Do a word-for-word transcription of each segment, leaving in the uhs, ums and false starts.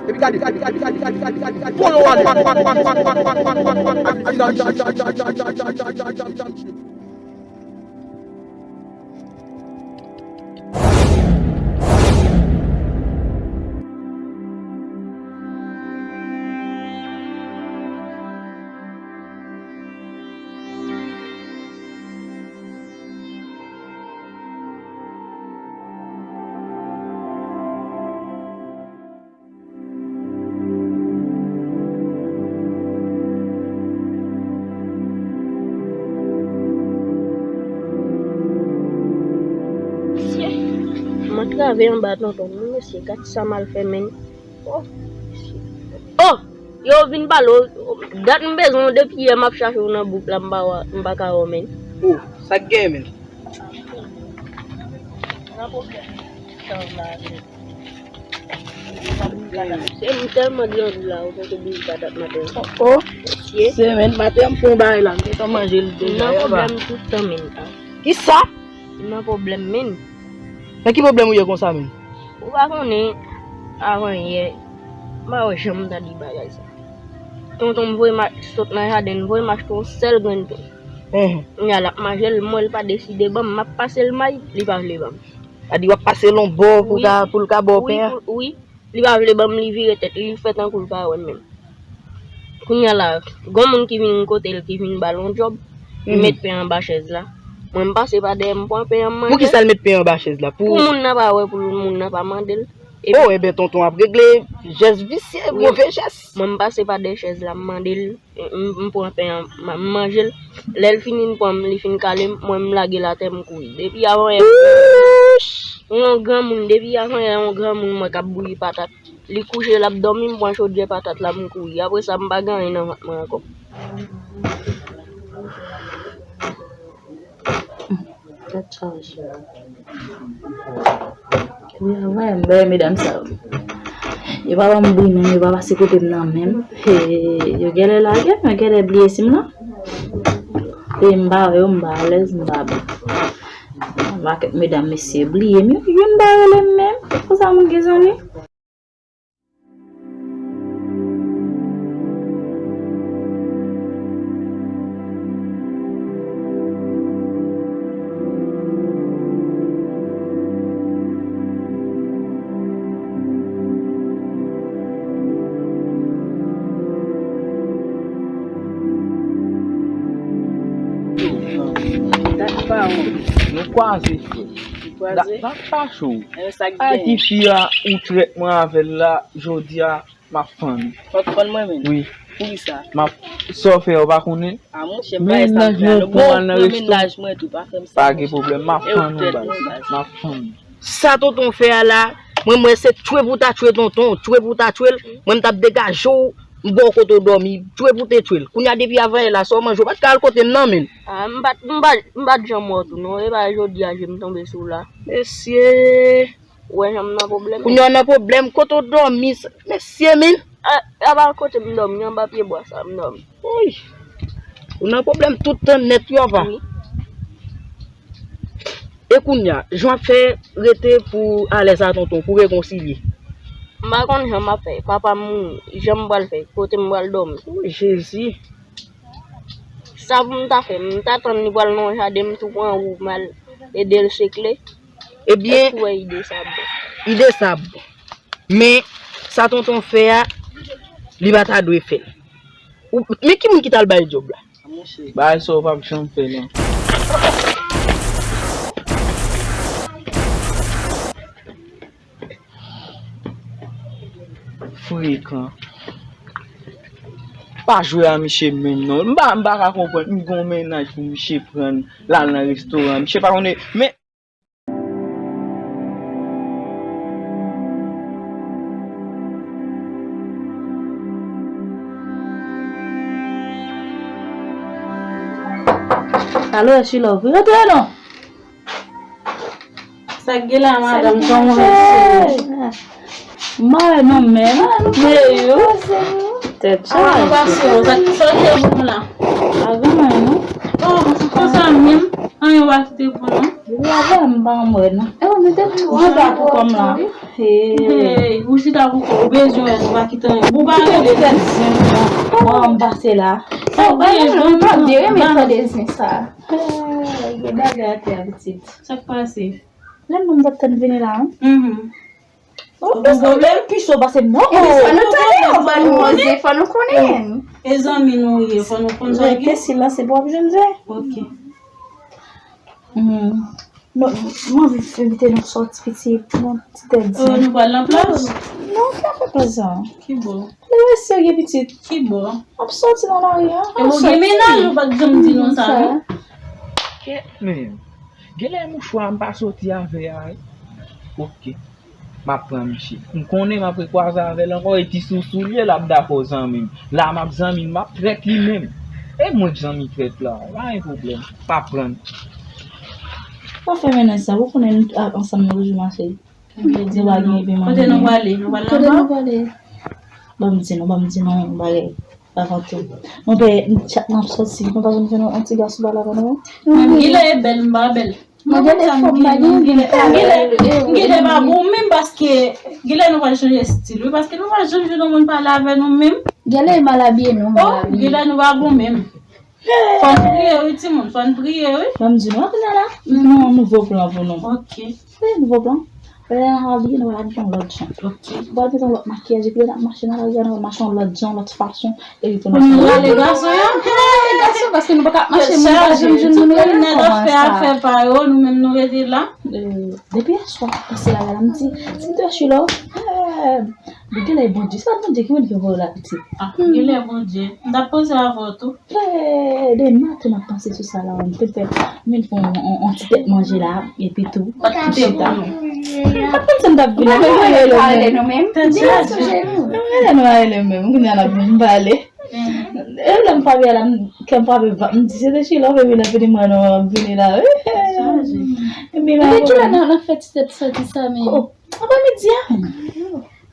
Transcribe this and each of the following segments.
Epi gade, gade, gade, gade, gade, gade, gade, gade, gade. Bon, yo ale. Mwen trave anba tonton m, mesye, gad sa m al fè, menn. Oh, mesye. Oh, yo vin pale w. Dat m bezwen w depi yè, m ap chache w nan bouk la, m pa wè, m pa ka wè w, menn. Oh, sa k gen, menn? Nan pwoblèm. Se m tèlman grangou la, ou poko bouyi patat maten. Oh, oh. Mesye. Se menn maten an m fè yon bagay la, m gentan manje l deja. Nan pwoblèm tout tan, menn. Kisa? Nan pwoblèm, menn. Nan ki pwoblèm ou ye konsa, menn? Ou pa konnen, avan yè, m pa wè jan m ta di bagay sa. Tonton m voye m a-, sot nan jaden, m voye m achte yon sèl grenn pen. Enhen. Kounye a l ap manje l, m wè l pa deside ban m, m ap pase l may, li pa vle ban m. Sa di w ap pase l yon bò pou ka, pou l ka ba w pen an? Wi, pou, wi. Li pa vle ban m, li vire tèt li, li fè tankou l pa wè m menm. Kounye a la, gon moun ki vin kote l, ki vin ba l yon djòb, li met pen anba chèz la. Mwen, m pase pa dèyè, m pran pen an, m manje. Poukisa l met pen anba chèz la? Pou moun nan pa wè, pou moun nan pa mande l. Oh, enben, tonton ap regle jès visye, move jès. Mwen, m pase pa dèyè chèz la, m mande l. M, m pran pen an, m, m manje l. Lè l fini, l pran m, li fin kale m, mwen, m lage l atè, m kouri. Depi avan yè, yon granmoun, depi avan yè, yon granmoun m wè k ap bouyi patat. Li kouche, l ap dòmi, m pran chodyè patat la, m kouri. Apre sa, m pa gen anyen nan vant mwen ankò. Tèt chaje. Wi, anmwey, m bay medam sa yo. Yo pa ban m bri menm, yo pa pase kote m nan menm. He, yo genlè lage m, yo genlè bliye si m la. E m pa wè yo, m pa alèz, m pa byen. Pakèt medam, mesye bliye m, yo youn pa rele m menm. Konsa moun gen zanmi. Dat pa ou. Nou kwaze, frè. Nou kwaze? Dat pa cho. Enben, sa k genyen? Ay, ti fi a, ou trèt mwen avè l la, jodi a, m ap fann ou. W ap fann mwen menm? Wi. Poukisa? M ap, sa w fè, ou pa konnen? A, monchè, m pa fè sa m fè a non. Bon, pran mennaj mwen tou, pa fè m sa, monchè. Pa gen pwoblèm, m ap fann ou, baz. M ap fann ou. Sa tonton fè a la, mwen, mwen se tchwe pou ta tchwe tonton, tchwe pou ta tchwe l, mwen, m t ap degaje w, m ba w kote w dòmi, tchwe pou te tchwe l. Kounye a, depi avan yè la, sa w manje, w pa t ka al kote m nan, menn. A, m pa t, m pa, m pa t janm wè w tou, non, e pa jodi a je m tonbe sou w la. Mesye. Ou wè jan m nan pwoblèm. Kounye a w nan pwoblèm, kote w dòmi, mesye, menn. A, a pa kote m dòmi, anba pye bwa sa m dòmi. Wi. Ou nan pwoblèm tout tan nèt, wi, apa. Wi. E kounye a, jan w ap fè rete pou alèz a tonton, pou rekonsilye? M pa konn jan m ap fè. Papa m mouri, jan m pral fè, kote m pral dòmi? O Jezi. Sa pou m ta fè, m ta tann li pral nan yon jaden, m tou pran wou, m al ede l sekle. Ebyen, èske w wè ide sa bon? Ide sa bon. Men, sa tonton fè a, li pa ta dwe fè l. Ou, men ki moun ki t al bay djòb la? Bagay sa w p ap janm fè, non. Frekan. Pa jwe a misye menm, non. M pa, m pa ka konprann. M gon mennaj pou misye pran l al nan restoran. Misye pa konnen, men Alo, Echilòv, wi, rantre non. Sa k gen la, madanm, kòman w ye? M pa wè nou menm. Men yo. Tèt chaje. Sa k te bon la? Pa gen anyen, non. Oh, konsa menm, anyen pa kite pou nou. Depi avè m pa anmwè non. E ou mete tou. Ou chita pou kòm la. Hey, ou chita pou kò, ou bezwen wè nou pa kite anyen. Ou pa rele. Bon, m pase la. Sa ou pa gen nou pa dere men tande zen sa. Gen bagay atè a pitit. Sa k pase? Lè m t ap tann vini la, wi. Mhm. Ou gen pwoblèm? Pise w pase m non. Epi fò nou tande, ou ba nou koze, fò nou konnen. E zanmi nou ye, fò nou konn sa ki. Rete silans epi w ap jwenn zen. Ok. Hmm. Non, m anvi envite nou sòti pitit, non, ti tèt zen. Oh, nou pral nan plaj? Non, pa fè plaj sa. Ki bò? Lè w serye pitit. Ki bò? W ap sòti nan lari a. E w gen mennaj ou pa t janm di nou sa, non? Kèt menm. Genlè mouchwa m pa soti avè a, wi. Ok. M ap pran misye. M konnen m ap rekwaze avè l ankò, e ti sousou l ye, l ap dakò zanmi m. La m ap zanmi l, m ap trèt li menm. E mwen k zanmi trèt la, pa gen pwoblèm. M ap pran l. Pa fè mennaj sa, ou konnen nou ap ansanm nou toujou mache. Nou pa gen epi manje. Kote nou prale? Nou pral nan ba? Ban m di nou, ban m di nou yon bagay. Avan tou. Mwen pè, chak n ap sòti, nou pa janm jwenn yon ti gason pale avè nou? Menm Gilè e bèl, m pa bèl. Mwen gen defo, m pa gen Gilè. Gilè pa bon menm paske Gilè nou pral chanje estil, wi, paske nou pa janm jwenn yon moun pale avè nou menm. Gilè mal abiye, non, mal abiye. Gilè nou pa bon menm. Fò n priye, wi, timoun, fò n priye, wi. Ban m di nou, kounye a la, nou gen yon nouvo plan pou nou. Ok. Wi, nouvo plan. Lè n abiye, nou pral abiye yon lòt jan. Ok. Nou pral mete yon lòt makiyaj, epi lè n ap mache nan lari a, nou pral mache yon lòt jan, yon lòt fason, epi pou nou rale gason yo. Rale gason, paske nou pa ka ap mache, moun pa janm jwenn moun rele nou. Nèg ap fè afè pa yo, nou menm nou rete la. Depi yèswa, pase la, la, m di, ti m te chilo. Genlè Bondye, se pa Bondye ki mande pou voye la pitit. Ah, genlè Bondye. M t ap poze avè w tou. Eh, demen maten m ap panse sou sa la, m te fè, m vin fè on, on, on ti tèt manje la, epi tou. Ou pa t kite pou nou. M pa t konn si m t ap vin la, men m rele nou menm. Tèt chaje. M rele nou, rele menm, kounye a n ap vin pale. E lè m frape a la, m, kè m frape, m di, se te Sheila, ou vin, vin, vin, mwen, non, m ap vini la, wi. Tèt chaje. Epi, m ap vini la, nan, nan fè ti tèt sòti sa, men. Aprè midi a.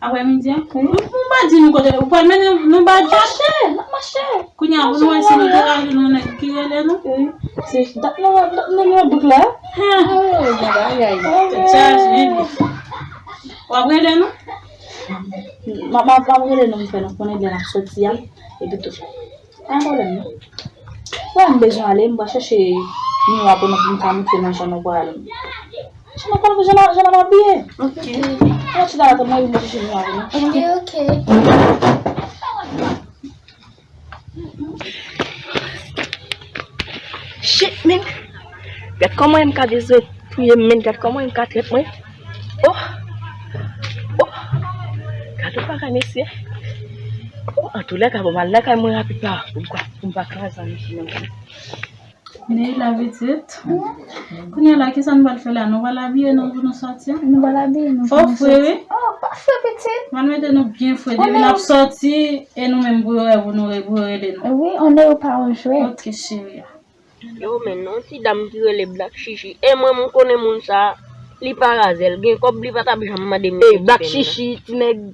Aprè midi a? Wi. M, m pa di nou kote, ou pral mennen nou ba John? Mache, n ap mache. Kounye a, pou nou wè si nou te ka jwenn yon nèg ki rele nou. Wi. Se dat nan, dat nan, nan bouk la. Hen. Oh, gen bagay. Tèt chaje, wi. W ap rele nou? M ap, m ap, m ap rele nou, m fè nou konnen lè n ap sòti a, epi tou. Pa gen pwoblèm, non. Wè, m bezwen ale, m pral chèche miwa pou nou, pou m ka montre nou jan nou pral. Jan nou pral, jan nou, jan nou abiye. Ok. Mwen chita la, tann mwen, m pral chèche miwa pou nou. Ok, ok. Shit, men. Gad kòman M K deside touye m, men. Gad kòman M K trèt mwen. Oh! Oh! Gad yon bagay, mesye. Oh, antoulèka, bon, m al lakay mwen rapid la. Pou m pa, pou m pa kraze ann isit menm. Neila pitit. Kounye a la, kisa nou pral fè la? Nou pral abiye nou pou nou sòti? Nou pral abiye nou pou nou sòti. Fò fre, wi. Oh, pa fre, pitit. M al mete nou byen fre. Depi n ap sòti, e nou menm pou yo wè, pou nou re-, pou yo rele nou. Wi, on est au pas, on joue. Ok, cheri. Yo, men, yon ti dam ki rele Black Chichi. E mwen, m konnen moun sa, li pa razè, l gen kòb, li pa t ap janm mande m. Ey, Black Chichi, ti nèg,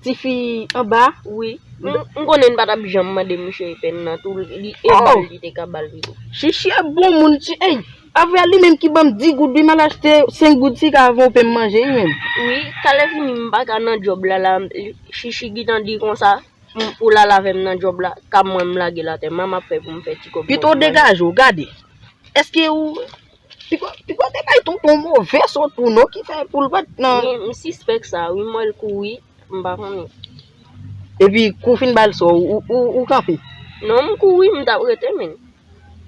tifi anba. Wi. M, m konnen l pa t ap janm mande misye pèn nan tou, li, e bal li te ka ba l pito. Chichi e bon moun, ti, ey, avè li menm ki ban m dis goud, wi, m al achte senk goud siga avan w peye m manje, wi, menm. Wi, talè fini, m pa ka nan djòb la, la, Chichi gentan di konsa. M, ou la avè m nan djòb la, ka mwen m lage l atè, m ap fè pou m fè ti kòb. Pito w degaje w, gade. Èske ou, piko, piko te bay tonton move sot pou nou ki fè pou l pa t nan. Men, m sispèk sa, wi, m wè l kouri, m pa konnen. Epi, kou fin ba l sa, ou, ou, ou kanpe? Non, m kouri, m t ap rete, men.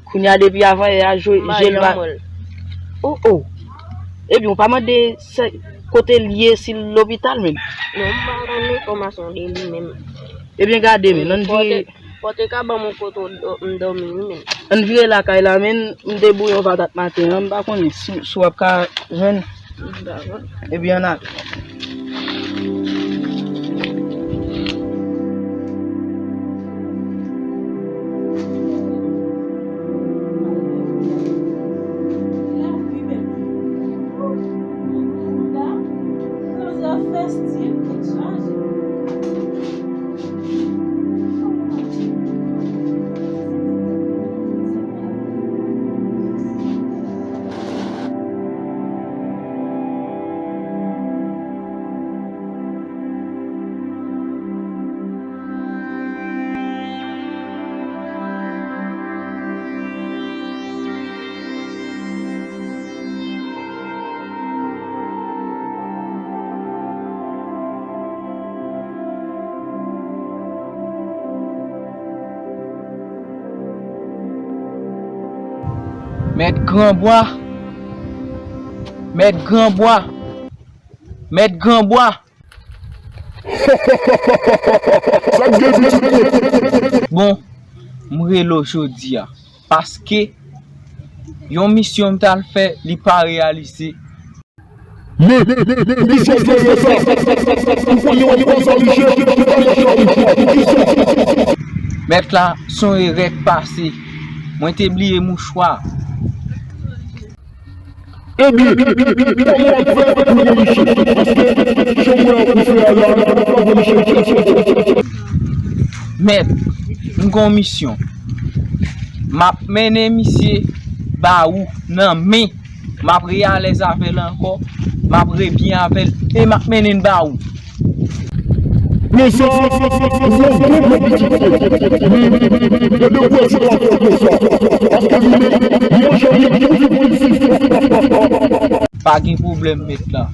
Kounye a depi avan yè a je l pa. Oh, oh. Ebyen, ou pa mande kote l ye, si l lopital menm? Non, m pa konn enfòmasyon de li menm. Ebyen, gade, men, ann vire. Fò te ka ban m yon kote m dòmi, wi, menm. Ann vire lakay la, menm, m te bouyi yon patat maten an, m pa konnen si, si w ap ka jwenn. Ebyen, ann ale. Mèt Granbwa! Mèt Granbwa! Mèt Granbwa! Sa k gen pitit mwen? Bon, m rele w jodi a, paske yon misyon m t al fè, li pa reyalize. Men, men, men, men, misyon fè sa. Ou konnen w ap konn sa, Michel, ki ta fè sa, Michel. Mèt la, se yon erè k pase. Mwen te bliye mouchwa. Ebyen, kòman w ap fè pou nou, Michel? Paske jan m wè w ap fè a la, nou pa ka fè, Michel. Mèt, m gen yon misyon. M ap mennen misye ba ou nan men. M ap re alèz avè l ankò. M ap re byen avè l. E m ap mennen l ba ou. Men sa, ou yon bon gwo pitit frè. Men, men, men, men, men, gade w wè sa w ap fè konsa. Paske li menm, li pa janm gen pou li. Pa gen pwoblèm, mèt la.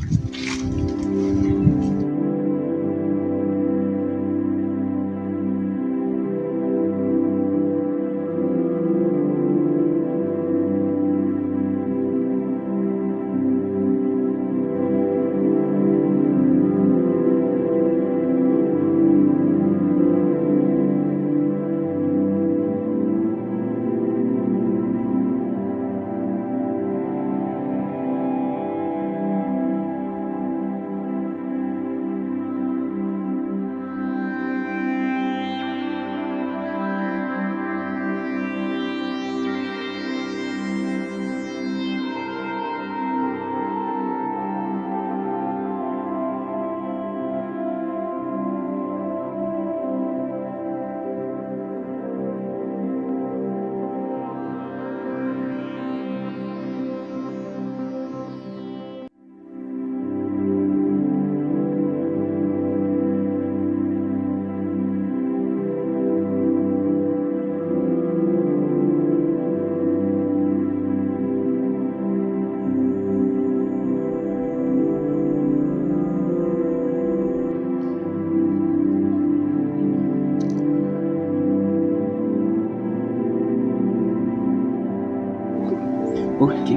Ok.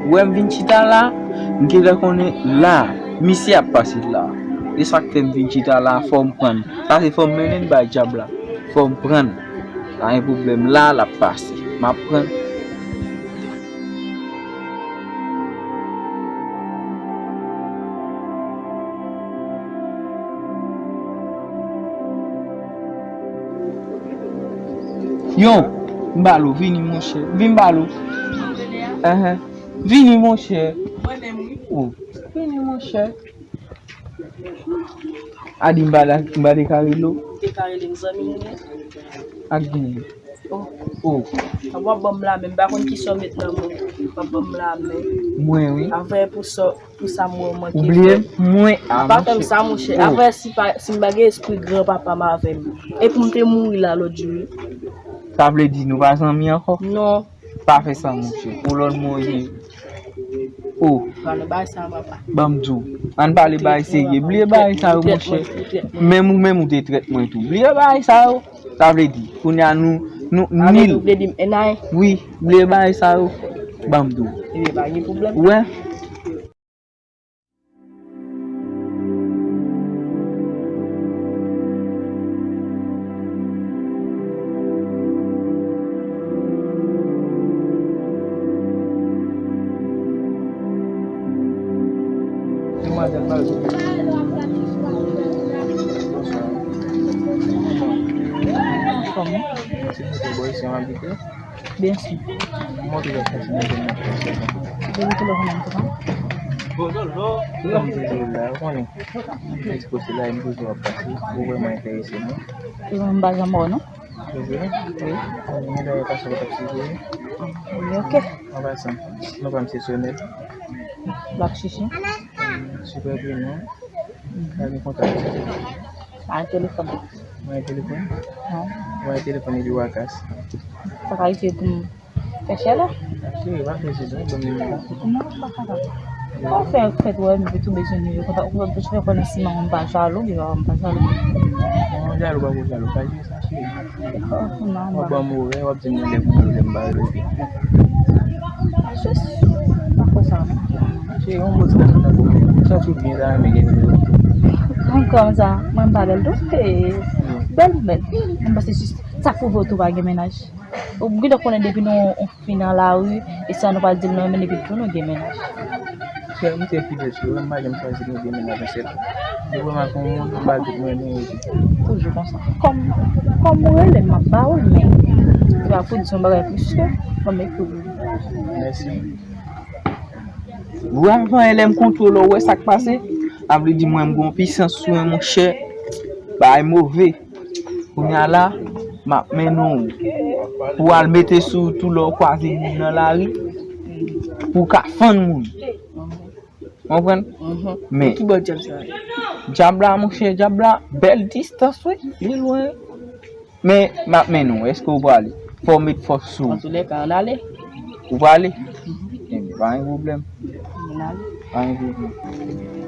Ou wè m vin chita la, m gentan konnen la, misye ap pase la. E sa k fè m vin chita la, fò m prann. Sa se fò m mennen l bay dyab la. Fò m prann. Pa gen pwoblèm, la, l ap pase. M ap prann. Yo, m ba l ou, vini, monchè. Vin m ba l ou. Enhen. Vini, monchè. Mwen menm, wi. Oh, vini, monchè. A di m pa, m pa te ka rele w. Te ka rele m zanmi m, wi. Ak genyen. Oh. Oh. W ap ban m lamen, m pa konn kisa w met nan men w. W ap ban m lamen. Mwen, wi. Avè pou sa, pou sa m wè w manke fè. Ou bliye m? Mwen, a, monchè. Pa fè m sa, monchè. Oh. Avè si pa, si m pa gen espri granpapa m avè m. E pou m te mouri la lòt jou, wi. Sa vle di nou pa zanmi ankò? Non. Pa fè sa, monchè. Ou lòn mwen ye. Oh. Pale bagay sa, papa. Ban m di w. Ann pale bagay serye. Bliye bagay sa yo, monchè. Menm ou menm ou te trèt mwen tou. Bliye bagay sa yo. Sa vle di, kounye a nou, nou nil. Wi, bliye bagay sa yo. Ban m di w. Ebyen, pa gen pwoblèm. Ou wè? Demwazèl, pale. Kòman? Se mwen ki bò isi an abite. Byen si. Montre lòt moun si mwen te nan pwosè. Depi kilè w konnen m te konn? Kòm m te di w la, ou konnen, m te di poste la, m toujou ap pase, ou vrèman enterese mwen. E mwen, m pa janm wè w, non? Ou vre? Wi. Mwen dayè pase w t ap siveye. Wi, ok. An pasan, non pa m se Sonèl. Blak Chichi. Sipè prenon. Pa gen kontak. Pa gen telefòn. Mwen gen telefòn? Non. Mwen gen telefòn epi Wakas. Sa ka rive pou m fè chè la? Cheri, pa fè chè, non, ban m nimewo. Non, m pa kapab. Ou fè, fèt wè, m tou bezwen nimewo kontak. Ou fè konnen si manman m pa jalou, li va wè m pa jalou. Non, jalou pa pou jalou, pa jwe sa, cheri. Oh, non, w ap ban m orè, w ap di m lè pou mwen, lè m pa rele. Jis, pa fè sa, non. Cheri, yon bon ti gason tankou mwen, m santi w byen ta renmen gen nimewo. Mwen kòm sa, mwen m pa bèl tou. Hey, bèl ou bèl. Mwen panse jis sa pwouve w tou pa gen mennaj. Ou gentan konnen depi nou, nou fin nan lari, e sa nou pral di l nan men depi tou nou gen mennaj. Cheri, m te fidèl sou ou, m pa janm chwazi nou gen mennaj an sèl. Ou vrèman se yon moun, m ba tout mwen men epi. Toujou konsa. Kòm, kòm ou rele m, m ap ba ou l, men se pa pou di yon bagay plis ke, ban m ekri w. Mèsi. Vwa m fanyen lè m kontwole w, wè sa k pase. A vle di mwen m gon pisans sou mwen, monchè. Bagay move. Kounye a la, m ap mennen w pou w al mete sou tou lè w kwaze moun nan lari, pou w ka fann moun. Konprann? Mhm. Men ki bò dyab sa ye? Dyab la, monchè, dyab la, bèl distans, wi. Li lwen. Men, m ap mennen w. Èske w prale? Fò w met fòs sou ou. Antoulèka, ann ale. Ou prale? Mhm. Ebyen, pa gen pwoblèm. Ann ale. Pa gen pwoblèm.